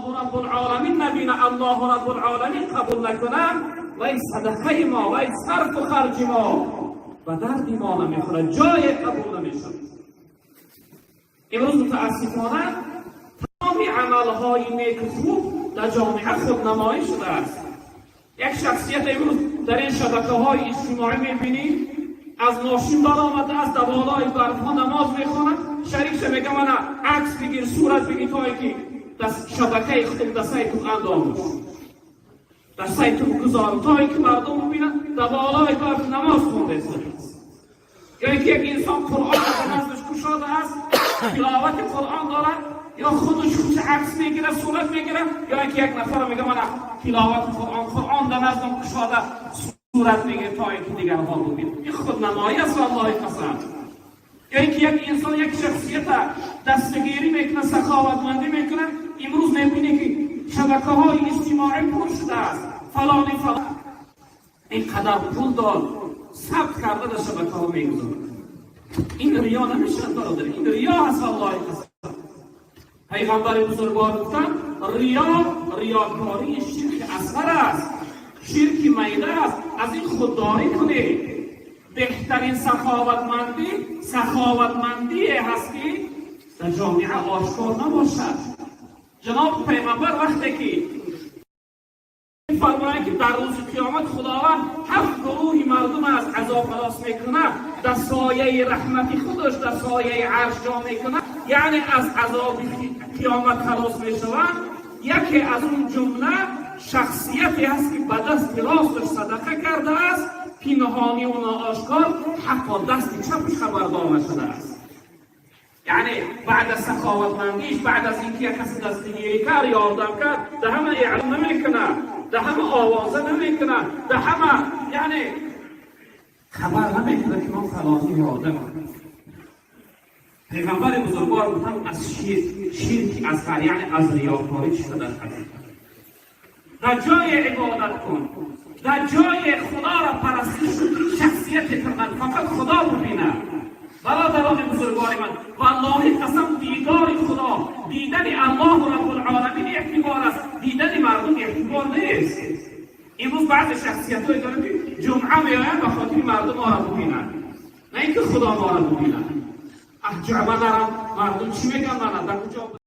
Аллоҳу Раббулъоламин набина, Аллоҳу Раббулъоламин қабул накунад, вай садақаи мо, вай сарфу харҷи мо ба дарди мо намехӯрад, ҷое қабул намешавад. Имрӯз мутаассифона тамоми амалҳои неку хуб дар ҷомеа худнамоӣ шудааст. Як шахсият имрӯз дар ин шабакаҳои иҷтимоӣ мебинӣ, аз мошин баромада аст, дар болои барфҳо намоз мехонад, шарикша мега: «Мана акс бигир, сурат бигир, то ки дар шабакаи худум, дар сайтум андомуш, дар сайтум гузорам, то ки мардум бибинанд, дар болои барф намоз хондааст». Ё инки як инсон Қуръон дар наздаш кушода аст, тиловати Қуръон дорад, ё худаш хуш акс мегирад, сурат мегирад, ё инки як нафар мега: «Мана тиловати Қуръон, Қуръон дар наздам кушода, сурат мегирад, то инки дигарҳо бибинанд». Ин худнамоӣ аст, валлоҳи қасам. Ё инки як инсон як шахсията дастгирӣ мекунад, саховатмандӣ мекунад, имрӯз мебинӣ, ки шабакаҳои иҷтимоӣ пур шудааст: фалони фалон ин қадар пул дод, сабт карда дар шабакаҳо мегузорад. Ин риё намешавад, бародар, ин риё ҳаст, валлоҳи қасам. Пайғамбари бузургвор гуфтанд: риё, риёкорӣ ширки асғар аст, ширки майда аст, аз ин худдорӣ кунед. Беҳтарин саховатмандӣ саховатмандие ҳаст, ки дар ҷомеа ошкор набошад. Ҷаноби пайғамбар вақте ки фармоянд, ки дар рӯзи қиёмат Худованд ҳафт гурӯҳи мардум аз азоб халос мекунад, дар сояи раҳмати худаш, дар сояи арш ҷо мекунад, яъне аз азоби қиёмат халос мешаванд, яке аз он ҷумла шахсияте ҳаст, ки ба дасти росташ садақа кардааст, пинҳонӣ ва ноошкор, ҳатто дасти чапаш хабардор нашудааст. Яъне баъд аз саховатмандиш, баъд аз инки як каси дастгирӣ кард, ёрдам кард, да ҳама эълон намекунад, да ҳама овоза намекунад, да ҳама яъне хабар намекунад, ки ман фалонӣ ёрдам. Пайғамбари бузургвор гуфтанд: аз ширк, ширки асғар, яъне аз риёкорӣ чӣ қадар хатар. Дар ҷои ибодат кун, дар ҷои Худоро парастиш кун, ки шахсияти тирманд фақат Худо бибинад. Бародарони бузургвори ман, валлоҳи қасам, дидори Худо, дидани Аллоҳу Раббулъоламин эътибор аст, дидани мардум эътибор нест. Имрӯз баъзе шахсиятҳое дорем, ки ҷумъа меоянд ба хотири мардум моро бибинанд, на ин ки Худо моро бибинад. Ҷумъа нарам, мардум чӣ мегӯянд, мана дар куҷо.